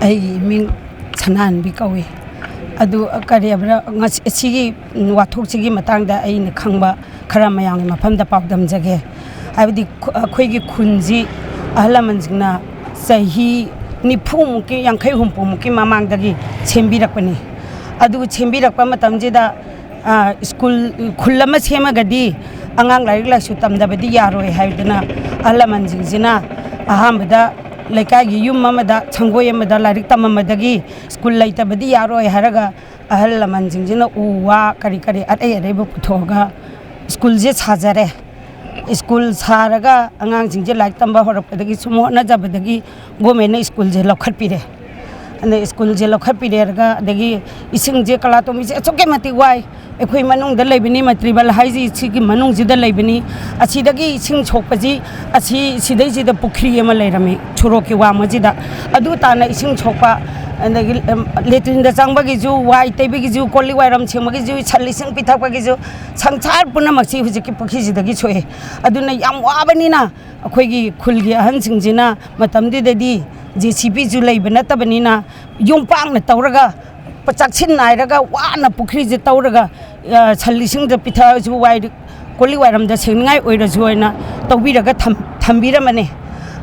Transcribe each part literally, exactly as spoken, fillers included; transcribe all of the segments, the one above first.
ꯑꯩꯒꯤ ꯃꯤꯡ ꯁꯅꯥꯍꯟꯕꯤ ꯀꯧꯏ꯫ ꯑꯗꯨ ꯀꯔꯤ ꯍꯥꯏꯕ꯭ꯔꯥ, ꯉꯁꯤ, ꯑꯁꯤꯒꯤ ꯋꯥꯊꯣꯛꯁꯤꯒꯤ ꯃꯇꯥꯡꯗ ꯑꯩꯅ ꯈꯪꯕ ꯈꯔ ꯃꯌꯥꯝꯒꯤ ꯃꯐꯝꯗ ꯄꯥꯎꯗꯝꯖꯒꯦ꯫ ꯍꯥꯏꯕꯗꯤ ꯈꯨ-, ꯑꯩꯈꯣꯏꯒꯤ ꯈꯨꯟꯁꯤ ꯑꯍꯜ ꯂꯃꯟꯁꯤꯡꯅ ꯆꯍꯤ ꯅꯤꯐꯨꯃꯨꯛꯀꯤ, ꯌꯥꯡꯈꯩ ꯍꯨꯝꯐꯨꯃꯨꯛꯀꯤ ꯃꯃꯥꯡꯗꯒꯤ ꯁꯦꯝꯕꯤꯔꯛꯄꯅꯤ꯫ ꯑꯗꯨ ꯁꯦꯝꯕꯤꯔꯛꯄ ꯃꯇꯝꯁꯤꯗ, ꯑ, ꯁ꯭ꯀꯨꯜ, ꯈꯨꯜ ꯑꯃ ꯁꯦꯝꯃꯒꯗꯤ ꯑꯉꯥꯡ ꯂꯥꯏꯔꯤꯛ ꯂꯥꯏꯁꯨ ꯇꯝꯗꯕꯗꯤ ꯌꯥꯔꯣꯏ ꯍꯥꯏꯗꯅ ꯑꯍꯜ ꯂꯃꯟꯁꯤꯡꯁꯤꯅ ꯑꯍꯥꯟꯕꯗ ꯂꯩꯀꯥꯏꯒꯤ ꯌꯨꯝ ꯑꯃꯗ, ꯁꯪꯒꯣꯏ ꯑꯃꯗ ꯂꯥꯏꯔꯤꯛ ꯇꯝꯃꯝꯕꯗꯒꯤ ꯁ꯭ꯀꯨꯜ ꯂꯩꯇꯕꯗꯤ ꯌꯥꯔꯣꯏ ꯍꯥꯏꯔꯒ ꯑꯍꯜ ꯂꯃꯟꯁꯤꯡꯁꯤꯅ ꯎ ꯋꯥ ꯀꯔꯤ ꯀꯔꯤ ꯑꯔꯩ ꯑꯔꯩꯕ ꯄꯨꯊꯣꯛꯑꯒ ꯁ꯭ꯀꯨꯜꯁꯦ ꯁꯥꯖꯔꯦ꯫ ꯁ꯭ꯀꯨꯜ ꯁꯥꯔꯒ ꯑꯉꯥꯡꯁꯤꯡꯁꯦ ꯂꯥꯏꯔꯤꯛ ꯇꯝꯕ ꯍꯧꯔꯛꯄꯗꯒꯤ, ꯁꯨꯝ ꯍꯣꯠꯅꯖꯕꯗꯒꯤ ꯒꯣꯔꯃꯦꯟꯅ ꯁ꯭ꯀꯨꯜꯁꯦ ꯂꯧꯈꯠꯄꯤꯔꯦ꯫ ꯑꯗ ꯁ꯭ꯀꯨꯜꯁꯦ ꯂꯧꯈꯠꯄꯤꯔꯦꯔꯒ, ꯑꯗꯒꯤ ꯏꯁꯤꯡꯁꯦ, ꯀꯂꯥꯇꯣꯝꯕꯤꯁꯦ ꯑꯁꯨꯛꯀꯤ ꯃꯇꯤꯛ ꯋꯥꯏ꯫ ꯑꯩꯈꯣꯏ ꯃꯅꯨꯡꯗ ꯂꯩꯕꯅꯤ, ꯃꯟꯇ꯭ꯔꯤꯕꯜ ꯍꯥꯏꯁꯤ ꯁꯤꯒꯤ ꯃꯅꯨꯡꯁꯤꯗ ꯂꯩꯕꯅꯤ꯫ ꯑꯁꯤꯗꯒꯤ ꯏꯁꯤꯡ ꯁꯣꯛꯄꯁꯤ, ꯑꯁꯤ ꯁꯤꯗꯩꯁꯤꯗ ꯄꯨꯈ꯭ꯔꯤ ꯑꯃ ꯂꯩꯔꯝꯃꯤ ꯁꯣꯔꯣꯛꯀꯤ ꯋꯥꯡꯃꯁꯤꯗ꯫ ꯑꯗꯨ ꯇꯥꯅ ꯏꯁꯤꯡ ꯁꯣꯛꯄ, ꯑꯗꯒꯤ, ꯎꯝ, ꯂꯦꯇ꯭ꯔꯤꯟꯗ ꯆꯪꯕꯒꯤꯁꯨ, ꯋꯥꯏ ꯇꯩꯕꯒꯤꯁꯨ, ꯀꯣꯜ ꯂꯤꯛ ꯋꯥꯏꯔꯝ ꯁꯦꯡꯕꯒꯤꯁꯨ, ꯁꯟ ꯏꯁꯤꯡ ꯄꯤꯊꯛꯄꯒꯤꯁꯨ, ꯁꯪꯁꯥꯔ ꯄꯨꯝꯅꯃꯛꯁꯤ ꯍꯧꯖꯤꯛꯀꯤ ꯄꯨꯈ꯭ꯔꯤꯁꯤꯗꯒꯤ ꯁꯣꯛꯑꯦ꯫ ꯑꯗꯨꯅ ꯌꯥꯝ ꯋꯥꯕꯅꯤꯅ ꯑꯩꯈꯣꯏꯒꯤ ꯈꯨꯜꯒꯤ ꯑꯍꯟꯁꯤꯡꯁꯤꯅ ꯃꯇꯝꯗꯨꯗꯗꯤ ꯖꯦ ꯁꯤ ꯕꯤꯁꯨ ꯂꯩꯕ ꯅꯠꯇꯕꯅꯤꯅ ꯌꯣꯝꯄꯥꯛꯅ ꯇꯧꯔꯒ ꯆꯥꯛꯁꯤꯟ ꯅꯥꯏꯔꯒ ꯋꯥꯅ ꯄꯨꯈ꯭ꯔꯤꯁꯦ ꯇꯧꯔꯒ, ꯑ, ꯁꯟ ꯏꯁꯤꯡꯗ ꯄꯤꯊꯛꯑꯁꯨ ꯋꯥꯏ-, ꯀꯣꯜꯂꯤꯛ ꯋꯥꯏꯔꯝꯗ ꯁꯦꯡꯅꯤꯡꯉꯥꯏ ꯑꯣꯏꯔꯁꯨ ꯍꯥꯏꯅ ꯇꯧꯕꯤꯔꯒ ꯊꯝ-, ꯊꯝꯕꯤꯔꯝꯕꯅꯦ꯫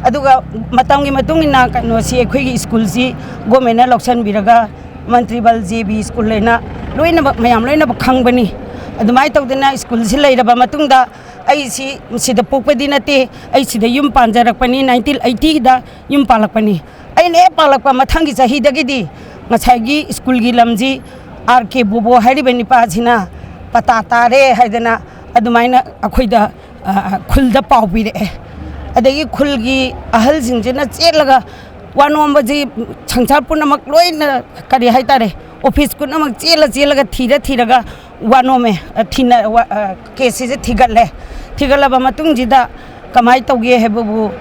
ꯑꯗꯨꯒ ꯃꯇꯝꯒꯤ ꯃꯇꯨꯡ ꯏꯟꯅ ꯀꯩꯅꯣꯁꯤ, ꯑꯩꯈꯣꯏꯒꯤ ꯁ꯭ꯀꯨꯜꯁꯤ ꯒꯣꯔꯃꯦꯟꯅ ꯂꯧꯁꯤꯟꯕꯤꯔꯒ ꯃꯟꯇ꯭ꯔꯤꯕꯜ ꯖꯦ ꯕꯤ ꯁ꯭ꯀꯨꯜ ꯍꯥꯏꯅ ꯂꯣꯏꯅꯃꯛ, ꯃꯌꯥꯝ ꯂꯣꯏꯅꯃꯛ ꯈꯪꯕꯅꯤ꯫ ꯑꯗꯨꯃꯥꯏꯅ ꯇꯧꯗꯅ ꯁ꯭ꯀꯨꯜꯁꯤ ꯂꯩꯔꯕ ꯃꯇꯨꯡꯗ ꯑꯩꯁꯤ ꯁꯤꯗ ꯄꯣꯛꯄꯗꯤ ꯅꯠꯇꯦ, ꯑꯩ ꯁꯤꯗ ꯌꯨꯝ ꯄꯥꯟꯖꯔꯛꯄꯅꯤ, ꯅꯥꯏꯟꯇꯤꯟ ꯑꯩꯠꯇꯤꯗ ꯌꯨꯝ ꯄꯥꯜꯂꯛꯄꯅꯤ꯫ ꯑꯩꯅ ꯍꯦꯛ ꯄꯥꯜꯂꯛꯄ ꯃꯊꯪꯒꯤ ꯆꯍꯤꯗꯒꯤꯗꯤ ꯉꯁꯥꯏꯒꯤ ꯁ꯭ꯀꯨꯜꯒꯤ ꯂꯝꯁꯤ ꯑꯥꯔ ꯀꯦ ꯕꯣꯕꯣ ꯍꯥꯏꯔꯤꯕ ꯅꯤꯄꯥꯁꯤꯅ ꯄꯇꯥ ꯇꯥꯔꯦ ꯍꯥꯏꯗꯅ ꯑꯗꯨꯃꯥꯏꯅ ꯑꯩꯈꯣꯏꯗ, ꯑ, ꯈꯨꯜꯗ ꯄꯥꯎ ꯄꯤꯔꯛꯑꯦ꯫ ꯑꯗꯒꯤ ꯈꯨꯜꯒꯤ ꯑꯍꯜꯁꯤꯡꯁꯤꯅ ꯆꯦꯜꯂꯒ ꯋꯥ ꯅꯣꯝꯕꯁꯤ ꯁꯪꯁꯥꯔ ꯄꯨꯝꯅꯃꯛ ꯂꯣꯏꯅ, ꯀꯔꯤ ꯍꯥꯏꯇꯥꯔꯦ, ꯑꯣꯐꯤꯁ ꯄꯨꯝꯅꯃꯛ ꯆꯦꯜꯂ ꯆꯦꯜꯂꯒ ꯊꯤꯔ ꯊꯤꯔꯒ ꯋꯥ ꯅꯣꯝꯃꯦ꯫ ꯑ, ꯊꯤꯅ-, ꯋꯥ-, ꯑ, ꯀꯦꯁꯁꯤꯁꯦ ꯊꯤꯒꯠꯂꯦ꯫ ꯊꯤꯒꯠꯂꯕ ꯃꯇꯨꯡꯁꯤꯗ ꯀꯃꯥꯏꯅ ꯇꯧꯒꯦ ꯍꯥꯏꯕꯕꯨ,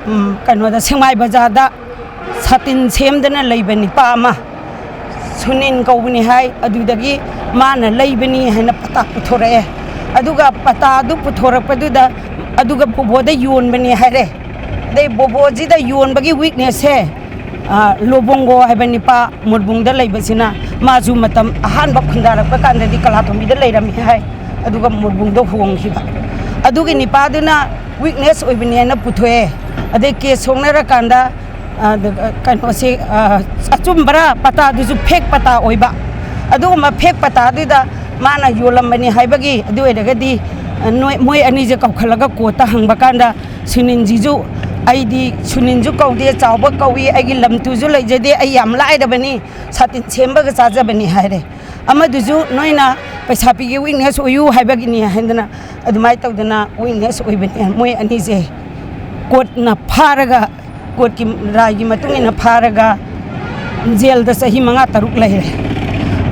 ꯎꯝ, ꯀꯩꯅꯣꯗ, ꯁꯦꯛꯃꯥꯏ ꯕꯖꯥꯔꯗ ꯁꯥꯇꯤꯟ ꯁꯦꯝꯗꯅ ꯂꯩꯕ ꯅꯤꯄꯥ ꯑꯃ, ꯁꯨꯅꯤꯟ ꯀꯧꯕꯅꯤ ꯍꯥꯏ, ꯑꯗꯨꯗꯒꯤ ꯃꯥꯅ ꯂꯩꯕꯅꯤ ꯍꯥꯏꯅ ꯄꯇꯥ ꯄꯨꯊꯣꯔꯛꯑꯦ꯫ ꯑꯗꯨꯒ ꯄꯇꯥꯗꯨ ꯄꯨꯊꯣꯔꯛꯄꯗꯨꯗ ꯑꯗꯨꯒ ꯕꯣꯕꯣꯗ ꯌꯣꯟꯕꯅꯤ ꯍꯥꯏꯔꯦ꯫ ꯑꯗꯩ ꯕꯣꯕꯣꯁꯤꯗ ꯌꯣꯟꯕꯒꯤ ꯋꯤꯛꯅꯦꯁꯁꯦ, ꯑ, ꯂꯣꯕꯣꯡꯒꯣ ꯍꯥꯏꯕ ꯅꯤꯄꯥ ꯃꯨꯔꯕꯨꯡꯗ ꯂꯩꯕꯁꯤꯅ, ꯃꯥꯁꯨ ꯃꯇꯝ ꯑꯍꯥꯟꯕ ꯈꯨꯟꯗꯥꯔꯛꯄ ꯀꯥꯟꯗꯗꯤ ꯀꯂꯥꯇꯣꯝꯕꯤꯗ ꯂꯩꯔꯝꯃꯤ ꯍꯥꯏ꯫ ꯑꯗꯨꯒ ꯃꯨꯔꯕꯨꯡꯗ ꯍꯣꯡꯈꯤꯕ꯫ ꯑꯗꯨꯒꯤ ꯅꯤꯄꯥꯗꯨꯅ ꯋꯤꯛꯅꯦꯁ ꯑꯣꯏꯕꯅꯦꯅ ꯄꯨꯊꯣꯛꯑꯦ꯫ ꯑꯗꯩ ꯀꯦꯁ ꯁꯣꯛꯅꯔꯀꯥꯟꯗ, ꯑ, ꯀꯩꯅꯣꯁꯦ, ꯑ, ꯑꯆꯨꯝꯕꯔꯥ ꯄꯇꯥꯗꯨꯁꯨ ꯐꯦꯛ ꯄꯇꯥ ꯑꯣꯏꯕ꯫ ꯑꯗꯨꯒꯨꯝꯕ ꯐꯦꯛ ꯄꯇꯥꯗꯨꯗ ꯃꯥꯅ ꯌꯣꯜꯂꯝꯕꯅꯤ ꯍꯥꯏꯕꯒꯤ, ꯑꯗꯨ ꯑꯣꯏꯔꯒꯗꯤ, ꯑ, ꯅꯣꯏ, ꯃꯣꯏ ꯑꯅꯤꯁꯦ ꯀꯧꯈꯠꯂꯒ ꯀꯣꯔꯠꯇ ꯍꯪꯕ ꯀꯥꯟꯗ, ꯁꯨꯅꯤꯟꯁꯤꯁꯨ, "ꯑꯩꯗꯤ ꯁꯨꯅꯤꯟꯁꯨ ꯀꯧꯗꯦ, ꯆꯥꯎꯕ ꯀꯧꯏ, ꯑꯩꯒꯤ ꯂꯝ ꯇꯨꯁꯨ ꯂꯩꯖꯗꯦ, ꯑꯩ ꯌꯥꯝ ꯂꯥꯏꯔꯕꯅꯤ, ꯁꯥꯇꯤꯟ ꯁꯦꯝꯕꯒ ꯆꯥꯖꯕꯅꯤ" ꯍꯥꯏꯔꯦ꯫ ꯑꯃꯗꯨꯁꯨ, "ꯅꯣꯏꯅ ꯄꯩꯁꯥ ꯄꯤꯒꯦ, ꯋꯤꯛꯅꯦꯁ ꯑꯣꯏꯌꯨ ꯍꯥꯏꯕꯒꯤꯅꯤ" ꯍꯥꯏꯗꯅ ꯑꯗꯨꯃꯥꯏꯅ ꯇꯧꯗꯅ ꯋꯤꯛꯅꯦꯁ ꯑꯣꯏꯕꯅꯦ꯫ ꯃꯣꯏ ꯑꯅꯤꯁꯦ ꯀꯣꯔꯠꯅ ꯐꯥꯔꯒ, ꯀꯣꯔꯠꯀꯤ ꯔꯥꯏꯒꯤ ꯃꯇꯨꯡ ꯏꯟꯅ ꯐꯥꯔꯒ ꯖꯦꯜꯗ ꯆꯍꯤ ꯃꯉꯥ ꯇꯔꯨꯛ ꯂꯩꯔꯦ꯫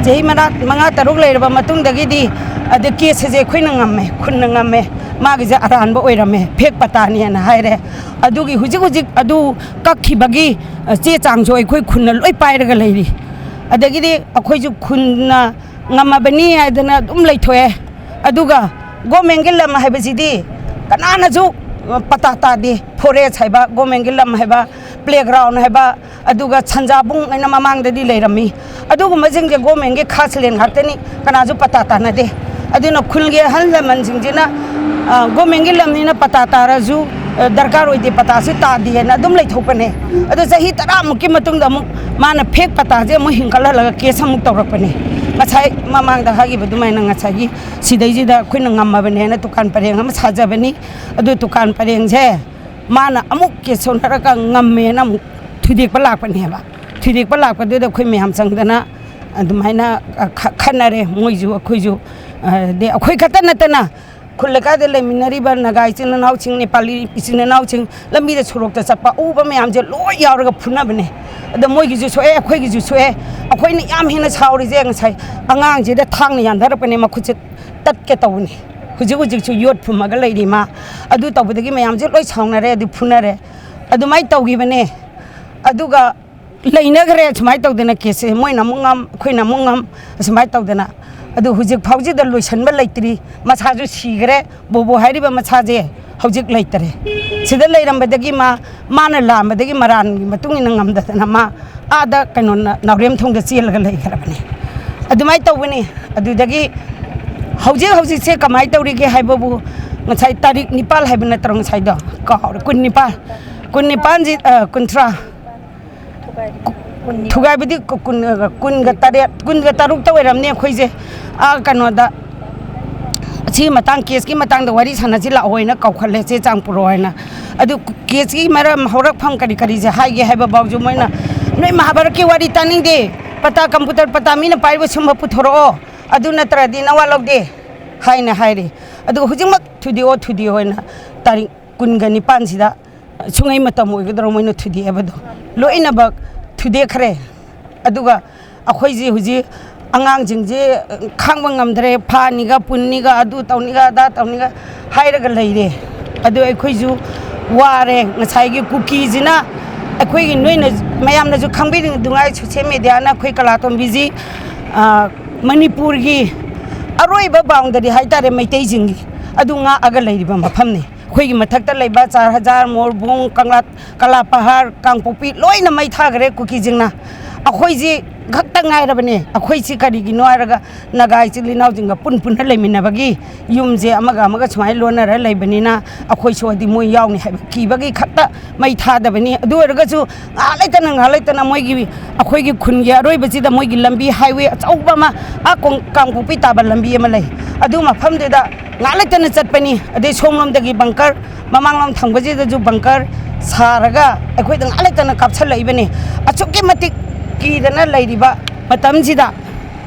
ꯆꯍꯤ ꯃꯉꯥ, ꯃꯉꯥ ꯇꯔꯨꯛ ꯂꯩꯔꯕ ꯃꯇꯨꯡꯗꯒꯤꯗꯤ, ꯑꯗ ꯀꯦꯁ ꯑꯁꯦ ꯑꯩꯈꯣꯏꯅ ꯉꯝꯃꯦ, ꯈꯨꯟꯅ ꯉꯝꯃꯦ, ꯃꯥꯒꯤꯁꯦ ꯑꯔꯥꯟꯕ ꯑꯣꯏꯔꯝꯃꯦ, ꯐꯦꯛ ꯄꯇꯥꯅꯦꯅ ꯍꯥꯏꯔꯦ꯫ ꯑꯗꯨꯒꯤ ꯍꯧꯖꯤꯛ ꯍꯧꯖꯤꯛ ꯑꯗꯨ ꯀꯛꯈꯤꯕꯒꯤ, ꯑ, ꯆꯦ ꯆꯥꯡꯁꯨ ꯑꯩꯈꯣꯏ ꯈꯨꯟꯅ ꯂꯣꯏ ꯄꯥꯏꯔꯒ ꯂꯩꯔꯤ꯫ ꯑꯗꯒꯤꯗꯤ ꯑꯩꯈꯣꯏꯁꯨ ꯈꯨꯟꯅ ꯉꯝꯃꯕꯅꯤ ꯍꯥꯏꯗꯅ ꯑꯗꯨꯝ ꯂꯩꯊꯣꯛꯑꯦ꯫ ꯑꯗꯨꯒ ꯒꯣꯔꯃꯦꯟꯒꯤ ꯂꯝ ꯍꯥꯏꯕꯁꯤꯗꯤ ꯀꯅꯥꯅꯁꯨ ꯄꯇꯥ ꯇꯥꯗꯦ꯫ ꯐꯣꯔꯦꯁ ꯍꯥꯏꯕ, ꯒꯣꯔꯃꯦꯟꯒꯤ ꯂꯝ ꯍꯥꯏꯕ, ꯄ꯭ꯂꯦꯒ꯭ꯔꯥꯎꯟ ꯍꯥꯏꯕ, ꯑꯗꯨꯒ ꯁꯟꯖꯥꯕꯨꯡ ꯍꯥꯏꯅ ꯃꯃꯥꯡꯗꯗꯤ ꯂꯩꯔꯝꯃꯤ꯫ ꯑꯗꯨꯒꯨꯝꯕꯁꯤꯡꯁꯦ ꯒꯣꯔꯃꯦꯟꯒꯤ ꯈꯥꯁ ꯂꯦꯟ ꯉꯥꯛꯇꯅꯤ, ꯀꯅꯥꯁꯨ ꯄꯇꯥ ꯇꯥꯅꯗꯦ꯫ ꯑꯗꯨꯅ ꯈꯨꯜꯒꯤ ꯑꯍꯜ ꯂꯃꯟꯁꯤꯡꯁꯤꯅ, ꯑ, ꯒꯣꯔꯃꯦꯟꯒꯤ ꯂꯝꯅꯤꯅ ꯄꯇꯥ ꯇꯥꯔꯁꯨ, ꯑ, ꯗꯔꯀꯥꯔ ꯑꯣꯏꯗꯦ, ꯄꯇꯥꯁꯨ ꯇꯥꯗꯦꯅ ꯑꯗꯨꯝ ꯂꯩꯊꯣꯛꯄꯅꯦ꯫ ꯑꯗꯣ ꯆꯍꯤ ꯇꯔꯥꯃꯨꯛꯀꯤ ꯃꯇꯨꯡꯗ ꯑꯃꯨꯛ ꯃꯥꯅ ꯐꯦꯛ ꯄꯇꯥꯁꯦ ꯑꯃꯨꯛ ꯍꯤꯡꯒꯠꯍꯜꯂꯒ ꯀꯦꯁ ꯑꯃꯨꯛ ꯇꯧꯔꯛꯄꯅꯦ꯫ ꯉꯁꯥꯏ ꯃꯃꯥꯡꯗ ꯍꯥꯏꯈꯤꯕ ꯑꯗꯨꯃꯥꯏꯅ ꯉꯁꯥꯏꯒꯤ ꯁꯤꯗꯩꯁꯤꯗ ꯑꯩꯈꯣꯏꯅ ꯉꯝꯃꯕꯅꯦꯅ ꯗꯨꯀꯥꯟ ꯄꯔꯦꯡ ꯑꯃ ꯁꯥꯖꯕꯅꯤ꯫ ꯑꯗꯨ ꯗꯨꯀꯥꯟ ꯄꯔꯦꯡꯁꯦ ꯃꯥꯅ ꯑꯃꯨꯛ ꯀꯦꯁ ꯁꯣꯟꯅꯔꯒ ꯉꯝꯃꯦꯅ ꯑꯃꯨꯛ ꯊꯨꯗꯦꯛꯄ ꯂꯥꯛꯄꯅꯦꯕ꯫ ꯊꯨꯗꯦꯛꯄ ꯂꯥꯛꯄꯗꯨꯗ ꯑꯩꯈꯣꯏ ꯃꯌꯥꯝ ꯆꯪꯗꯅ ꯑꯗꯨꯃꯥꯏꯅ, ꯑ, ꯈ-, ꯈꯟꯅꯔꯦ꯫ ꯃꯣꯏꯁꯨ ꯑꯩꯈꯣꯏꯁꯨ, ꯑ, ꯑꯗꯩ ꯑꯩꯈꯣꯏ ꯈꯛꯇ ꯅꯠꯇꯅ ꯈꯨꯜ ꯂꯩꯀꯥꯏꯗ ꯂꯩꯃꯤꯟꯅꯔꯤꯕ ꯅꯥꯒꯥ ꯏꯆꯤꯟ ꯏꯅꯥꯎꯁꯤꯡ, ꯅꯦꯄꯥꯂꯤ ꯏꯆꯤꯟ ꯏꯅꯥꯎꯁꯤꯡ ꯂꯝꯕꯤꯗ ꯁꯣꯔꯣꯛꯇ ꯆꯠꯄ ꯎꯕ ꯃꯌꯥꯝꯁꯦ ꯂꯣꯏ ꯌꯥꯎꯔꯒ ꯐꯨꯅꯕꯅꯦ꯫ ꯑꯗ ꯃꯣꯏꯒꯤꯁꯨ ꯁꯣꯛꯑꯦ, ꯑꯩꯈꯣꯏꯒꯤꯁꯨ ꯁꯣꯛꯑꯦ꯫ ꯑꯩꯈꯣꯏꯅ ꯌꯥꯝ ꯍꯦꯟꯅ ꯁꯥꯎꯔꯤꯁꯦ ꯉꯁꯥꯏ ꯑꯉꯥꯡꯁꯤꯗ ꯊꯥꯡꯅ ꯌꯥꯟꯊꯔꯛꯄꯅꯦ, ꯃꯈꯨꯠꯁꯦ ꯇꯠꯀꯦ ꯇꯧꯕꯅꯤ꯫ ꯍꯧꯖꯤꯛ ꯍꯧꯖꯤꯛꯁꯨ ꯌꯣꯠ ꯐꯨꯝꯃꯒ ꯂꯩꯔꯤ ꯃꯥ꯫ ꯑꯗꯨ ꯇꯧꯕꯗꯒꯤ ꯃꯌꯥꯝꯁꯦ ꯂꯣꯏ ꯁꯥꯎꯅꯔꯦ, ꯑꯗꯨ ꯐꯨꯅꯔꯦ꯫ ꯑꯗꯨꯃꯥꯏꯅ ꯇꯧꯈꯤꯕꯅꯦ꯫ ꯑꯗꯨꯒ ꯂꯩꯅꯈ꯭ꯔꯦ ꯁꯨꯃꯥꯏꯅ ꯇꯧꯗꯅ ꯀꯦꯁꯁꯦ꯫ ꯃꯣꯏꯅ ꯑꯃꯨꯛ ꯉꯝ, ꯑꯩꯈꯣꯏꯅ ꯑꯃꯨꯛ ꯉꯝ, ꯑꯁꯨꯃꯥꯏꯅ ꯇꯧꯗꯅ꯫ ꯑꯗꯨ ꯍꯧꯖꯤꯛ ꯐꯥꯎꯁꯤꯗ ꯂꯣꯏꯁꯤꯟꯕ ꯂꯩꯇ꯭ꯔꯤ꯫ ꯃꯁꯥꯁꯨ ꯁꯤꯈ꯭ꯔꯦ꯫ ꯕꯣꯕꯣ ꯍꯥꯏꯔꯤꯕ ꯃꯁꯥꯁꯦ ꯍꯧꯖꯤꯛ ꯂꯩꯇꯔꯦ꯫ ꯁꯤꯗ ꯂꯩꯔꯝꯕꯗꯒꯤ ꯃꯥ, ꯃꯥꯅ ꯂꯥꯝꯕꯗꯒꯤ ꯃꯔꯥꯟꯒꯤ ꯃꯇꯨꯡ ꯏꯟꯅ ꯉꯝꯗꯗꯅ ꯃꯥ ꯑꯥꯗ ꯀꯩꯅꯣ ꯅ-, ꯅꯥꯎꯔꯦꯝꯊꯣꯡꯗ ꯆꯦꯜꯂꯒ ꯂꯩꯈ꯭ꯔꯕꯅꯤ꯫ ꯑꯗꯨꯃꯥꯏꯅ ꯇꯧꯕꯅꯤ꯫ ꯑꯗꯨꯗꯒꯤ ꯍꯧꯖꯤꯛ ꯍꯧꯖꯤꯛꯁꯦ ꯀꯃꯥꯏꯅ ꯇꯧꯔꯤꯒꯦ ꯍꯥꯏꯕꯕꯨ, ꯉꯁꯥꯏ ꯇꯥꯔꯤꯛ ꯅꯤꯄꯥꯜ ꯍꯥꯏꯕ ꯅꯠꯇ꯭ꯔꯣ ꯉꯁꯥꯏꯗꯣ? ꯀꯥꯎꯔꯦ꯫ ꯀꯨꯟꯅꯤꯄꯥꯜ, ꯀꯨꯟꯅꯤꯄꯥꯜꯁꯤ, ꯑ, ꯀꯨꯟꯊ꯭ꯔꯥ꯫ ꯊꯨꯒꯥꯏꯕꯗꯤ ꯀꯨ-, ꯀꯨꯟ, ꯀꯨꯟꯒ ꯇꯔꯦꯠ, ꯀꯨꯟꯒ ꯇꯔꯨꯛꯇ ꯑꯣꯏꯔꯝꯅꯤ ꯑꯩꯈꯣꯏꯁꯦ꯫ ꯑꯥ, ꯀꯩꯅꯣꯗ, ꯁꯤꯒꯤ ꯃꯇꯥꯡ, ꯀꯦꯁꯀꯤ ꯃꯇꯥꯡꯗ ꯋꯥꯔꯤ ꯁꯥꯟꯅꯁꯤ ꯂꯥꯛꯑꯣ ꯍꯥꯏꯅ ꯀꯧꯈꯠꯂꯦ, ꯆꯦ ꯆꯥꯡ ꯄꯨꯔꯛꯑꯣ ꯍꯥꯏꯅ꯫ ꯑꯗꯨ ꯀꯦꯁꯀꯤ ꯃꯔꯝ, ꯍꯧꯔꯛꯐꯝ ꯀꯔꯤ ꯀꯔꯤꯁꯦ ꯍꯥꯏꯒꯦ ꯍꯥꯏꯕ ꯐꯥꯎꯁꯨ ꯃꯣꯏꯅ, "ꯅꯣꯏ ꯃꯍꯥꯚꯥꯔꯠꯀꯤ ꯋꯥꯔꯤ ꯇꯥꯅꯤꯡꯗꯦ, ꯄꯇꯥ, ꯀꯝꯄ꯭ꯌꯨꯇꯔ ꯄꯇꯥ ꯃꯤꯅ ꯄꯥꯏꯕ ꯁꯨꯝꯕ ꯄꯨꯊꯣꯔꯛꯑꯣ, ꯑꯗꯨ ꯅꯠꯇ꯭ꯔꯗꯤ ꯅꯋꯥ ꯂꯧꯗꯦ" ꯍꯥꯏꯅ ꯍꯥꯏꯔꯤ꯫ ꯑꯗꯨꯒ ꯍꯧꯖꯤꯛꯃꯛ ꯊꯨꯗꯦꯛꯑꯣ, ꯊꯨꯗꯦꯛꯑꯣ ꯍꯥꯏꯅ ꯇꯥꯔꯤꯛ ꯀꯨꯟꯒ ꯅꯤꯄꯥꯟꯁꯤꯗ ꯁꯨꯡꯉꯩ ꯃꯇꯝ ꯑꯣꯏꯒꯗ꯭ꯔꯣ ꯃꯣꯏꯅ ꯊꯨꯗꯦꯛꯑꯕꯗꯣ? ꯂꯣꯏꯅꯃꯛ ꯊꯨꯗꯦꯛꯈ꯭ꯔꯦ꯫ ꯑꯗꯨꯒ ꯑꯩꯈꯣꯏꯁꯤ ꯍꯧꯖꯤꯛ ꯑꯉꯥꯡꯁꯤꯡꯁꯤ ꯈꯥꯡꯕ ꯉꯝꯗ꯭ꯔꯦ, ꯐꯥꯅꯤꯒ ꯄꯨꯟꯅꯤꯒ ꯑꯗꯨ ꯇꯧꯅꯤꯒ ꯑꯗꯥ ꯇꯧꯅꯤꯒ ꯍꯥꯏꯔꯒ ꯂꯩꯔꯦ꯫ ꯑꯗꯨ ꯑꯩꯈꯣꯏꯁꯨ ꯋꯥꯔꯦ꯫ ꯉꯁꯥꯏꯒꯤ ꯀꯨꯀꯤꯁꯤꯅ ꯑꯩꯈꯣꯏꯒꯤ, ꯅꯣꯏꯅ, ꯃꯌꯥꯝꯅꯁꯨ ꯈꯪꯕꯤꯔꯤꯗꯨꯉꯥꯏ, ꯁꯣꯁꯦꯜ ꯃꯦꯗꯤꯌꯥꯅ ꯑꯩꯈꯣꯏ ꯀꯂꯥꯇꯣꯝꯕꯤꯁꯤ, ꯑ, ꯃꯅꯤꯄꯨꯔꯒꯤ ꯑꯔꯣꯏꯕ ꯕꯥꯎꯟꯗꯔꯤ ꯍꯥꯏꯇꯥꯔꯦ, ꯃꯩꯇꯩꯁꯤꯡꯒꯤ, ꯑꯗꯨ ꯉꯥꯛꯑꯒ ꯂꯩꯔꯤꯕ ꯃꯐꯝꯅꯤ꯫ ꯑꯩꯈꯣꯏꯒꯤ ꯃꯊꯛꯇ ꯂꯩꯕ ꯆꯥꯔ ꯍꯖꯥꯔ, ꯃꯣꯔꯕꯨꯡ, ꯀꯪꯂꯥ, ꯀꯂꯥꯄꯍꯥꯔ, ꯀꯥꯡꯄꯣꯛꯄꯤ ꯂꯣꯏꯅ ꯃꯩ ꯊꯥꯈ꯭ꯔꯦ ꯀꯨꯀꯤꯁꯤꯡꯅ꯫ ꯑꯩꯈꯣꯏꯁꯤ ꯈꯛꯇ ꯉꯥꯏꯔꯕꯅꯦ꯫ ꯑꯩꯈꯣꯏꯁꯤ ꯀꯔꯤꯒꯤꯅꯣ ꯍꯥꯏꯔꯒ ꯅꯥꯒꯥ ꯏꯆꯤꯜ ꯏꯅꯥꯎꯁꯤꯡꯒ ꯄꯨꯟ ꯄꯨꯟꯅ ꯂꯩꯃꯤꯟꯅꯕꯒꯤ ꯌꯨꯝꯁꯦ ꯑꯃꯒ ꯑꯃꯒ ꯁꯨꯃꯥꯏꯅ ꯂꯣꯟꯅꯔ ꯂꯩꯕꯅꯤꯅ ꯑꯩꯈꯣꯏꯁꯨ ꯍꯥꯏꯗꯤ ꯃꯣꯏ ꯌꯥꯎꯅꯤ ꯍꯥꯏꯕ ꯀꯤꯕꯒꯤ ꯈꯛꯇ ꯃꯩ ꯊꯥꯗꯕꯅꯤ꯫ ꯑꯗꯨ ꯑꯣꯏꯔꯒꯁꯨ ꯉꯥꯏꯍꯥꯛ ꯂꯩꯇꯅ, ꯉꯥꯏꯍꯥꯛ ꯂꯩꯇꯅ ꯃꯣꯏꯒꯤ, ꯑꯩꯈꯣꯏꯒꯤ ꯈꯨꯟꯒꯤ ꯑꯔꯣꯏꯕꯁꯤꯗ ꯃꯣꯏꯒꯤ ꯂꯝꯕꯤ, ꯍꯥꯏꯋꯦ ꯑꯆꯧꯕ ꯑꯃ, ꯑꯥ ꯀꯣꯡ-, ꯀꯥꯡꯄꯣꯛꯄꯤ ꯇꯥꯕ ꯂꯝꯕꯤ ꯑꯃ ꯂꯩ꯫ ꯑꯗꯨ ꯃꯐꯝꯗꯨꯗ ꯉꯥꯏꯍꯥꯛ ꯂꯩꯇꯅ ꯆꯠꯄꯅꯤ꯫ ꯑꯗꯩ ꯁꯣꯝꯂꯣꯝꯗꯒꯤ ꯕꯪꯀꯔ, ꯃꯃꯥꯡꯂꯣꯝ ꯊꯪꯕꯁꯤꯗꯁꯨ ꯕꯪꯀꯔ ꯁꯥꯔꯒ ꯑꯩꯈꯣꯏꯗ ꯉꯥꯏꯍꯥꯛ ꯂꯩꯇꯅ ꯀꯥꯞꯁꯤꯜꯂꯛꯏꯕꯅꯤ꯫ ꯑꯁꯨꯛꯀꯤ ꯃꯇꯤꯛ ꯀꯤꯗꯅ ꯂꯩꯔꯤꯕ ꯃꯇꯝꯁꯤꯗ,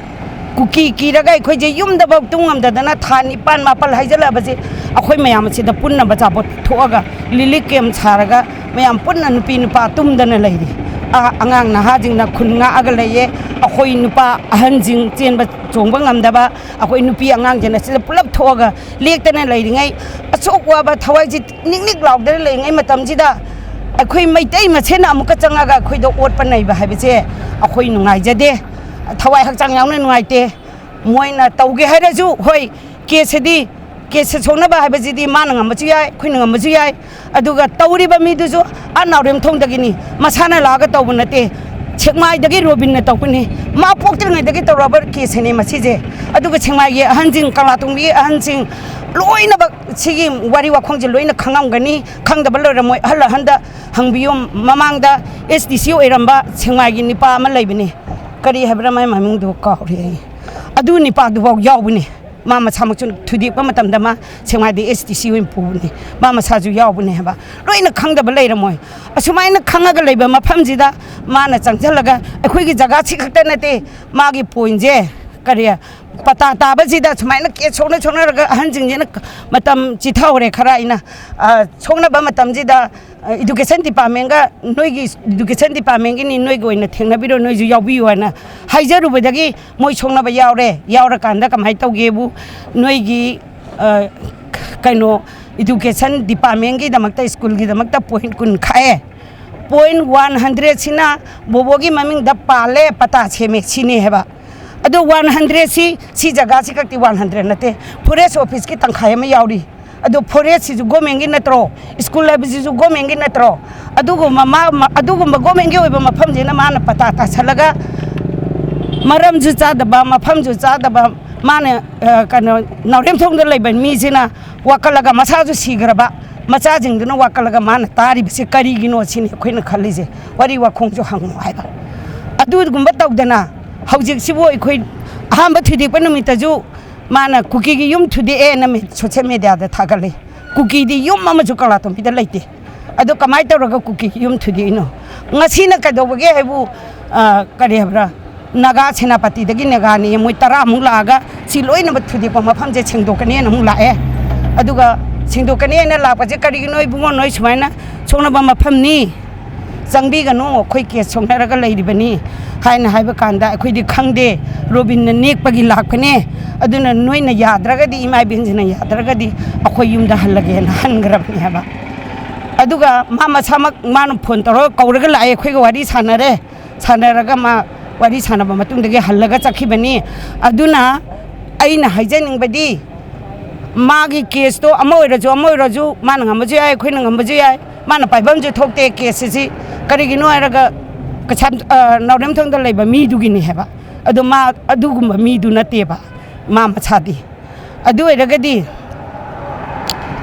ꯀꯨꯀꯤ ꯀꯤꯔꯒ ꯑꯩꯈꯣꯏꯁꯦ ꯌꯨꯝꯗꯐꯥꯎ ꯇꯨꯝ ꯉꯝꯗꯗꯅ ꯊꯥ ꯅꯤꯄꯥꯟ ꯃꯥꯄꯜ ꯍꯥꯏꯖꯜꯂꯛꯑꯕꯁꯦ ꯑꯩꯈꯣꯏ ꯃꯌꯥꯝ ꯑꯁꯤꯗ ꯄꯨꯟꯅ ꯑꯆꯥꯄꯣꯠ ꯊꯣꯛꯑꯒ ꯔꯤꯂꯤꯐ ꯀꯦꯝ ꯁꯥꯔꯒ ꯃꯌꯥꯝ ꯄꯨꯟꯅ ꯅꯨꯄꯤ ꯅꯨꯄꯥ ꯇꯨꯝꯗꯅ ꯂꯩꯔꯤ꯫ ꯑ-, ꯑꯉꯥꯡ ꯅꯍꯥꯁꯤꯡꯅ ꯈꯨꯟ ꯉꯥꯛꯑꯒ ꯂꯩꯌꯦ꯫ ꯑꯩꯈꯣꯏ ꯅꯨꯄꯥ ꯑꯍꯟꯁꯤꯡ ꯆꯦꯟꯕ ꯆꯣꯡꯕ ꯉꯝꯗꯕ, ꯑꯩꯈꯣꯏ ꯅꯨꯄꯤ ꯑꯉꯥꯡꯁꯤꯡ ꯑꯁꯤꯗ ꯄꯨꯂꯞ ꯊꯣꯛꯑꯒ ꯂꯦꯛꯇꯅ ꯂꯩꯔꯤꯉꯩ, ꯑꯁꯨꯛ ꯋꯥꯕ ꯊꯋꯥꯏꯁꯤ ꯅꯤꯛ ꯅꯤꯛ ꯂꯥꯎꯗꯅ ꯂꯩꯔꯤꯉꯩ ꯃꯇꯝꯁꯤꯗ ꯑꯩꯈꯣꯏ ꯃꯩꯇꯩ ꯃꯁꯦꯟꯅ ꯑꯃꯨꯛꯀ ꯆꯪꯉꯒ ꯑꯩꯈꯣꯏꯗ ꯑꯣꯠꯄ ꯅꯩꯕ ꯍꯥꯏꯕꯁꯦ ꯑꯩꯈꯣꯏ ꯅꯨꯡꯉꯥꯏꯖꯗꯦ꯫ ꯊꯋꯥꯏ ꯍꯛꯆꯥꯡ ꯌꯥꯎꯅ ꯅꯨꯡꯉꯥꯏꯇꯦ꯫ ꯃꯣꯏꯅ ꯇꯧꯒꯦ ꯍꯥꯏꯔꯁꯨ, ꯍꯣꯏ, ꯀꯦꯁꯁꯤꯗꯤ, ꯀꯦꯁꯁꯦ ꯁꯣꯛꯅꯕ ꯍꯥꯏꯕꯁꯤꯗꯤ ꯃꯥꯅ ꯉꯝꯕꯁꯨ ꯌꯥꯏ, ꯑꯩꯈꯣꯏꯅ ꯉꯝꯕꯁꯨ ꯌꯥꯏ꯫ ꯑꯗꯨꯒ ꯇꯧꯔꯤꯕ ꯃꯤꯗꯨꯁꯨ ꯑꯥ ꯅꯥꯎꯔꯦꯝꯊꯣꯡꯗꯒꯤꯅꯤ, ꯃꯁꯥꯅ ꯂꯥꯛꯑꯒ ꯇꯧꯕ ꯅꯠꯇꯦ, ꯁꯦꯛꯃꯥꯏꯗꯒꯤ ꯔꯣꯕꯤꯟꯅ ꯇꯧꯕꯅꯤ꯫ ꯃꯥ ꯄꯣꯛꯇ꯭ꯔꯤꯉꯩꯗꯒꯤ ꯇꯧꯔꯛꯑꯕ ꯀꯦꯁꯅꯤ ꯃꯁꯤꯁꯦ꯫ ꯑꯗꯨꯒ ꯁꯦꯛꯃꯥꯏꯒꯤ ꯑꯍꯟꯁꯤꯡ, ꯀꯪꯂꯥꯇꯣꯡꯕꯤꯒꯤ ꯑꯍꯟꯁꯤꯡ ꯂꯣꯏꯅꯃꯛ ꯁꯤꯒꯤ ꯋꯥꯔꯤ ꯋꯥꯈꯣꯡꯁꯦ ꯂꯣꯏꯅ ꯈꯪꯉꯝꯒꯅꯤ꯫ ꯈꯪꯗꯕ ꯂꯩꯔꯝꯃꯣꯏ꯫ ꯑꯍꯜ ꯑꯍꯟꯗ ꯍꯪꯕꯤꯌꯨ꯫ ꯃꯃꯥꯡꯗ ꯑꯦꯁ ꯗꯤ ꯁꯤ ꯑꯣꯏꯔꯝꯕ ꯁꯦꯛꯃꯥꯏꯒꯤ ꯅꯤꯄꯥ ꯑꯃ ꯂꯩꯕꯅꯤ, ꯀꯔꯤ ꯍꯥꯏꯕ꯭ꯔꯥ ꯃꯥꯏ ꯃꯃꯤꯡꯗꯨ ꯀꯥꯎꯔꯦ ꯑꯩ꯫ ꯑꯗꯨ ꯅꯤꯄꯥꯗꯨꯐꯥꯎ ꯌꯥꯎꯕꯅꯤ꯫ ꯃꯥ ꯃꯁꯥꯃꯛꯁꯨ ꯊꯨꯗꯦꯛꯄ ꯃꯇꯝꯗ ꯃꯥ ꯁꯦꯛꯃꯥꯏꯗ ꯑꯦꯁ ꯗꯤ ꯁꯤ ꯑꯣꯏꯅ ꯄꯨꯕꯅꯤ꯫ ꯃꯥ ꯃꯁꯥꯁꯨ ꯌꯥꯎꯕꯅꯦ ꯍꯥꯏꯕ꯫ ꯂꯣꯏꯅ ꯈꯪꯗꯕ ꯂꯩꯔꯝꯃꯣꯏ꯫ ꯑꯁꯨꯃꯥꯏꯅ ꯈꯪꯉꯒ ꯂꯩꯕ ꯃꯐꯝꯁꯤꯗ ꯃꯥꯅ ꯆꯪꯁꯤꯜꯂꯒ, ꯑꯩꯈꯣꯏꯒꯤ ꯖꯒꯥꯁꯤ ꯈꯛꯇ ꯅꯠꯇꯦ, ꯃꯥꯒꯤ ꯄꯣꯏꯟꯁꯦ, ꯀꯔꯤ, ꯄꯇꯥ ꯇꯥꯕꯁꯤꯗ ꯁꯨꯃꯥꯏꯅ ꯀꯦꯁ ꯁꯣꯛꯅ ꯁꯣꯛꯅꯔꯒ ꯑꯍꯟꯁꯤꯡꯁꯤꯅ ꯃꯇꯝ ꯆꯤꯊꯍꯧꯔꯦ ꯈꯔ꯫ ꯑꯩꯅ, ꯑ, ꯁꯣꯛꯅꯕ ꯃꯇꯝꯁꯤꯗ, ꯑ, ꯏꯗꯨꯀꯦꯁꯟ ꯗꯤꯄꯥꯔꯠꯃꯦꯟꯒ, "ꯅꯣꯏꯒꯤ ꯏꯗꯨꯀꯦꯁꯟ ꯗꯤꯄꯥꯔꯠꯃꯦꯟꯒꯤꯅꯤ, ꯅꯣꯏꯒꯤ ꯑꯣꯏꯅ ꯊꯦꯡꯅꯕꯤꯔꯣ, ꯅꯣꯏꯁꯨ ꯌꯥꯎꯕꯤꯌꯨ" ꯍꯥꯏꯅ ꯍꯥꯏꯖꯔꯨꯕꯗꯒꯤ ꯃꯣꯏ ꯁꯣꯛꯅꯕ ꯌꯥꯎꯔꯦ꯫ ꯌꯥꯎꯔꯀꯥꯟꯗ ꯀꯃꯥꯏꯅ ꯇꯧꯒꯦꯕꯨ, ꯅꯣꯏꯒꯤ, ꯑ, ꯀꯩꯅꯣ, ꯏꯗꯨꯀꯦꯁꯟ ꯗꯤꯄꯥꯔꯠꯃꯦꯟꯒꯤꯗꯃꯛꯇ, ꯁ꯭ꯀꯨꯜꯒꯤꯗꯃꯛꯇ ꯄꯣꯏꯟ ꯀꯨꯟ ꯈꯥꯛꯑꯦ꯫ ꯄꯣꯏꯟ ꯋꯥꯟ ꯍꯟꯗ꯭ꯔꯦꯗꯁꯤꯅ ꯕꯣꯕꯣꯒꯤ ꯃꯃꯤꯡꯗ ꯄꯥꯜꯂꯦ, ꯄꯇꯥ ꯁꯦꯝꯃꯦ, ꯁꯤꯅꯦ ꯍꯥꯏꯕ꯫ ꯑꯗꯣ ꯋꯥꯟ ꯍꯟꯗ꯭ꯔꯦꯗꯁꯤ, ꯁꯤ ꯖꯒꯥꯁꯤ ꯈꯛꯇꯤ ꯋꯥꯟ ꯍꯟꯗ꯭ꯔꯦꯗ ꯅꯠꯇꯦ, ꯐꯣꯔꯦꯁ ꯑꯣꯐꯤꯁꯀꯤ ꯇꯪꯈꯥꯏ ꯑꯃ ꯌꯥꯎꯔꯤ꯫ ꯑꯗꯣ ꯐꯣꯔꯦꯁꯁꯤꯁꯨ ꯒꯣꯔꯃꯦꯟꯒꯤ ꯅꯠꯇ꯭ꯔꯣ? ꯁ꯭ꯀꯨꯜ ꯍꯥꯏꯕꯁꯤꯁꯨ ꯒꯣꯔꯃꯦꯟꯒꯤ ꯅꯠꯇ꯭ꯔꯣ? ꯑꯗꯨꯒꯨꯝꯕ ꯃꯥ-, ꯃ-, ꯑꯗꯨꯒꯨꯝꯕ ꯒꯣꯔꯃꯦꯟꯒꯤ ꯑꯣꯏꯕ ꯃꯐꯝꯁꯤꯅ ꯃꯥꯅ ꯄꯇꯥ ꯇꯥꯁꯜꯂꯒ, ꯃꯔꯝꯁꯨ ꯆꯥꯗꯕ, ꯃꯐꯝꯁꯨ ꯆꯥꯗꯕ, ꯃꯥꯅ, ꯑ, ꯀꯩꯅꯣ, ꯅꯥꯎꯔꯦꯝꯊꯣꯡꯗ ꯂꯩꯕ ꯃꯤꯁꯤꯅ ꯋꯥꯀꯠꯂꯒ, ꯃꯁꯥꯁꯨ ꯁꯤꯈ꯭ꯔꯕ ꯃꯆꯥꯁꯤꯡꯗꯨꯅ ꯋꯥꯀꯠꯂꯒ ꯃꯥꯅ ꯇꯥꯔꯤꯕꯁꯤ ꯀꯔꯤꯒꯤꯅꯣ ꯁꯤꯅꯤ ꯑꯩꯈꯣꯏꯅ ꯈꯜꯂꯤꯁꯦ꯫ ꯋꯥꯔꯤ ꯋꯥꯈꯣꯡꯁꯨ ꯍꯪꯉꯨ ꯍꯥꯏꯕ꯫ ꯑꯗꯨꯒꯨꯝꯕ ꯇꯧꯗꯅ ꯍꯧꯖꯤꯛꯁꯤꯕꯨ ꯑꯩꯈꯣꯏ ꯑꯍꯥꯟꯕ ꯊꯨꯗꯦꯛꯄ ꯅꯨꯃꯤꯠꯇꯁꯨ ꯃꯥꯅ ꯀꯨꯀꯤꯒꯤ ꯌꯨꯝ ꯊꯨꯗꯦꯛꯑꯦꯅ ꯃꯤ-, ꯁꯣꯁꯦꯜ ꯃꯦꯗꯤꯌꯥꯗ ꯊꯥꯒꯠꯂꯤ꯫ ꯀꯨꯀꯤꯗꯤ ꯌꯨꯝ ꯑꯃꯁꯨ ꯀꯪꯂꯥꯇꯣꯝꯕꯤꯗ ꯂꯩꯇꯦ꯫ ꯑꯗꯣ ꯀꯃꯥꯏꯅ ꯇꯧꯔꯒ ꯀꯨꯀꯤꯒꯤ ꯌꯨꯝ ꯊꯨꯗꯦꯛꯏꯅꯣ? ꯉꯁꯤꯅ ꯀꯩꯗꯧꯕꯒꯦ ꯍꯥꯏꯕꯨ, ꯑ, ꯀꯔꯤ ꯍꯥꯏꯕ꯭ꯔꯥ, ꯅꯥꯒꯥ ꯁꯦꯅꯥꯄꯇꯤꯗꯒꯤ ꯅꯥꯒꯥꯅꯤ ꯃꯣꯏ ꯇꯔꯥꯃꯨꯛ ꯂꯥꯛꯑꯒ ꯁꯤ ꯂꯣꯏꯅꯃꯛ ꯊꯨꯗꯦꯛꯄ ꯃꯐꯝꯁꯦ ꯁꯦꯡꯗꯣꯛꯀꯅꯤꯅ ꯑꯃꯨꯛ ꯂꯥꯛꯑꯦ꯫ ꯑꯗꯨꯒ ꯁꯦꯡꯗꯣꯛꯀꯅꯤꯅ ꯂꯥꯛꯄꯁꯦ ꯀꯔꯤꯒꯤꯅꯣ ꯏꯕꯨꯡꯉꯣ, ꯅꯣꯏ ꯁꯨꯃꯥꯏꯅ ꯁꯣꯛꯅꯕ ꯃꯐꯝꯅꯤ, ꯆꯪꯕꯤꯒꯅꯨ, ꯑꯩꯈꯣꯏ ꯀꯦꯁ ꯁꯣꯛꯅꯔꯒ ꯂꯩꯔꯤꯕꯅꯤ ꯍꯥꯏꯅ ꯍꯥꯏꯕ ꯀꯥꯟꯗ, ꯑꯩꯈꯣꯏꯗꯤ ꯈꯪꯗꯦ, ꯔꯣꯕꯤꯟꯅ ꯅꯦꯛꯄꯒꯤ ꯂꯥꯛꯄꯅꯦ, ꯑꯗꯨꯅ ꯅꯣꯏꯅ ꯌꯥꯗ꯭ꯔꯒꯗꯤ, ꯏꯃꯥ ꯏꯕꯦꯟꯁꯤꯅ ꯌꯥꯗ꯭ꯔꯒꯗꯤ ꯑꯩꯈꯣꯏ ꯌꯨꯝꯗ ꯍꯜꯂꯒꯦꯅ ꯍꯟꯈ꯭ꯔꯕꯅꯦ ꯍꯥꯏꯕ꯫ ꯑꯗꯨꯒ ꯃꯥ ꯃꯁꯥꯃꯛ, ꯃꯥꯅ ꯐꯣꯟ ꯇꯧꯔꯒ ꯀꯧꯔꯒ ꯂꯥꯛꯑꯦ, ꯑꯩꯈꯣꯏꯒ ꯋꯥꯔꯤ ꯁꯥꯟꯅꯔꯦ꯫ ꯁꯥꯟꯅꯔꯒ ꯃꯥ ꯋꯥꯔꯤ ꯁꯥꯟꯅꯕ ꯃꯇꯨꯡꯗꯒꯤ ꯍꯜꯂꯒ ꯆꯠꯈꯤꯕꯅꯤ꯫ ꯑꯗꯨꯅ ꯑꯩꯅ ꯍꯥꯏꯖꯅꯤꯡꯕꯗꯤ, ꯃꯥꯒꯤ ꯀꯦꯁꯇꯣ ꯑꯃ ꯑꯣꯏꯔꯁꯨ, ꯑꯃ ꯑꯣꯏꯔꯁꯨ, ꯃꯥꯅ ꯉꯝꯕꯁꯨ ꯌꯥꯏ, ꯑꯩꯈꯣꯏꯅ ꯉꯝꯕꯁꯨ ꯌꯥꯏ, ꯃꯥꯅ ꯄꯥꯏꯐꯝꯁꯨ ꯊꯣꯛꯇꯦ ꯀꯦꯁꯁꯤ꯫ ꯀꯔꯤꯒꯤꯅꯣ ꯍꯥꯏꯔꯒ, ꯀꯩꯁꯥꯝ-, ꯑ, ꯅꯥꯎꯔꯦꯝꯊꯣꯡꯗ ꯂꯩꯕ ꯃꯤꯗꯨꯒꯤꯅꯤ ꯍꯥꯏꯕ꯫ ꯑꯗꯣ ꯃꯥ ꯑꯗꯨꯒꯨꯝꯕ ꯃꯤꯗꯨ ꯅꯠꯇꯦꯕ, ꯃꯥ ꯃꯁꯥꯗꯤ꯫ ꯑꯗꯨ ꯑꯣꯏꯔꯒꯗꯤ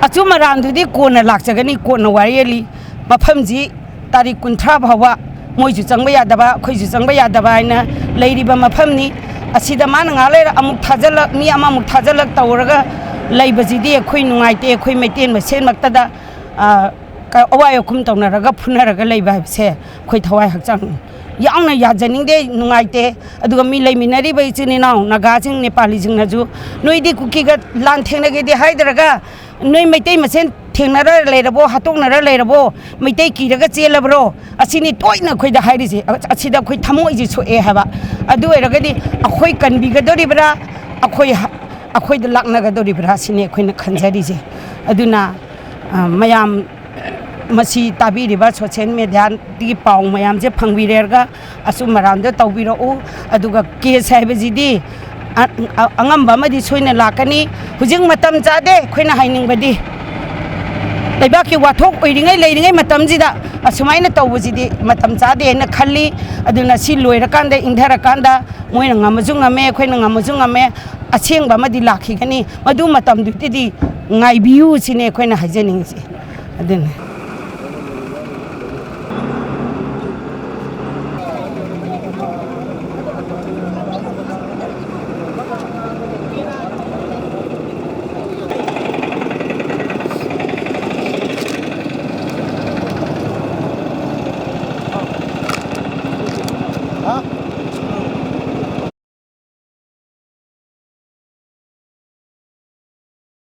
ꯑꯆꯨꯝ ꯑꯔꯥꯟꯗꯨꯗꯤ ꯀꯣꯟꯅ ꯂꯥꯛꯆꯒꯅꯤ, ꯀꯣꯟꯅ ꯋꯥꯌꯦꯜꯂꯤ꯫ ꯃꯐꯝꯁꯤ ꯇꯥꯔꯤꯛ ꯀꯨꯟꯊ꯭ꯔꯥ ꯐꯥꯎꯕ ꯃꯣꯏꯁꯨ ꯆꯪꯕ ꯌꯥꯗꯕ, ꯑꯩꯈꯣꯏꯁꯨ ꯆꯪꯕ ꯌꯥꯗꯕ ꯍꯥꯏꯅ ꯂꯩꯔꯤꯕ ꯃꯐꯝꯅꯤ꯫ ꯑꯁꯤꯗ ꯃꯥꯅ ꯉꯥꯏꯍꯥꯛ ꯂꯩꯔ ꯑꯃꯨꯛ ꯊꯥꯖꯤꯜꯂꯛ, ꯃꯤ ꯑꯃꯃꯨꯛ ꯊꯥꯖꯤꯜꯂꯛ ꯇꯧꯔꯒ ꯂꯩꯕꯁꯤꯗꯤ ꯑꯩꯈꯣꯏ ꯅꯨꯡꯉꯥꯏꯇꯦ꯫ ꯑꯩꯈꯣꯏ ꯃꯩꯇꯩ ꯃꯁꯦꯟꯃꯛꯇꯗ, ꯑ, ꯀ-, ꯑꯋꯥꯏ ꯑꯈꯨꯝ ꯇꯧꯅꯔꯒ ꯐꯨꯅꯔꯒ ꯂꯩꯕ ꯍꯥꯏꯕꯁꯦ ꯑꯩꯈꯣꯏ ꯊꯋꯥꯏ ꯍꯛꯆꯥꯡ ꯌꯥꯎꯅ ꯌꯥꯖꯅꯤꯡꯗꯦ, ꯅꯨꯡꯉꯥꯏꯇꯦ꯫ ꯑꯗꯨꯒ ꯃꯤ ꯂꯩꯃꯤꯟꯅꯔꯤꯕ ꯏꯆꯤꯟ ꯏꯅꯥꯎ ꯅꯥꯒꯥꯁꯤꯡ, ꯅꯦꯄꯥꯂꯤꯁꯤꯡꯅꯁꯨ, "ꯅꯣꯏꯗꯤ ꯀꯨꯀꯤꯒ ꯂꯥꯟ ꯊꯦꯡꯅꯒꯦꯗꯤ ꯍꯥꯏꯗ꯭ꯔꯒ, ꯅꯣꯏ ꯃꯩꯇꯩ ꯃꯁꯦꯟ ꯊꯦꯡꯅꯔ ꯂꯩꯔꯕꯣ, ꯍꯥꯠꯇꯣꯛꯅꯔ ꯂꯩꯔꯕꯣ, ꯃꯩꯇꯩ ꯀꯤꯔꯒ ꯆꯦꯜꯂꯕ꯭ꯔꯣ?" ꯑꯁꯤꯅꯤ ꯇꯣꯏꯅ ꯑꯩꯈꯣꯏꯗ ꯍꯥꯏꯔꯤꯁꯦ꯫ ꯑꯁꯤꯗ ꯑꯩꯈꯣꯏ ꯊꯃꯣꯏꯁꯦ ꯁꯣꯛꯑꯦ ꯍꯥꯏꯕ꯫ ꯑꯗꯨ ꯑꯣꯏꯔꯒꯗꯤ ꯑꯩꯈꯣꯏ ꯀꯟꯕꯤꯒꯗꯣꯔꯤꯕ꯭ꯔꯥ, ꯑꯩꯈꯣꯏ ꯍ-, ꯑꯩꯈꯣꯏꯗ ꯂꯥꯛꯅꯒꯗꯣꯔꯤꯕ꯭ꯔꯥ ꯁꯤꯅꯤ ꯑꯩꯈꯣꯏꯅ ꯈꯟꯖꯔꯤꯁꯦ꯫ ꯑꯗꯨꯅ, ꯑ, ꯃꯌꯥꯝ ꯃꯁꯤ ꯇꯥꯕꯤꯔꯤꯕ ꯁꯣꯁꯤꯌꯦꯜ ꯃꯦꯗꯤꯌꯥꯒꯤ ꯄꯥꯎ ꯃꯌꯥꯝꯁꯦ ꯐꯪꯕꯤꯔꯦꯔꯒ ꯑꯆꯨꯝ ꯑꯔꯥꯟꯗꯣ ꯇꯧꯕꯤꯔꯛꯎ꯫ ꯑꯗꯨꯒ ꯀꯦꯁ ꯍꯥꯏꯕꯁꯤꯗꯤ ꯑ-, ꯑ-, ꯑꯉꯝꯕ ꯑꯃꯗꯤ ꯁꯣꯏꯅ ꯂꯥꯛꯀꯅꯤ꯫ ꯍꯧꯖꯤꯛ ꯃꯇꯝ ꯆꯥꯗꯦ꯫ ꯑꯩꯈꯣꯏꯅ ꯍꯥꯏꯅꯤꯡꯕꯗꯤ, ꯂꯩꯕꯥꯛꯀꯤ ꯋꯥꯊꯣꯛ ꯑꯣꯏꯔꯤꯉꯩ ꯂꯩꯔꯤꯉꯩ ꯃꯇꯝꯁꯤꯗ ꯑꯁꯨꯃꯥꯏꯅ ꯇꯧꯕꯁꯤꯗꯤ ꯃꯇꯝ ꯆꯥꯗꯦ ꯍꯥꯏꯅ ꯈꯜꯂꯤ꯫ ꯑꯗꯨꯅ ꯁꯤ ꯂꯣꯏꯔꯀꯥꯟꯗ, ꯏꯪꯊꯔꯀꯥꯟꯗ ꯃꯣꯏꯅ ꯉꯝꯃꯁꯨ ꯉꯝꯃꯦ, ꯑꯩꯈꯣꯏꯅ ꯉꯝꯃꯁꯨ ꯉꯝꯃꯦ, ꯑꯁꯦꯡꯕ ꯑꯃꯗꯤ ꯂꯥꯛꯈꯤꯒꯅꯤ꯫ ꯃꯗꯨ ꯃꯇꯝꯗꯨꯗꯗꯤ ꯉꯥꯏꯕꯤꯌꯨ ꯁꯤꯅꯤ ꯑꯩꯈꯣꯏꯅ ꯍꯥꯏꯖꯅꯤꯡꯉꯤꯁꯦ꯫ ꯑꯗꯨꯅꯤ꯫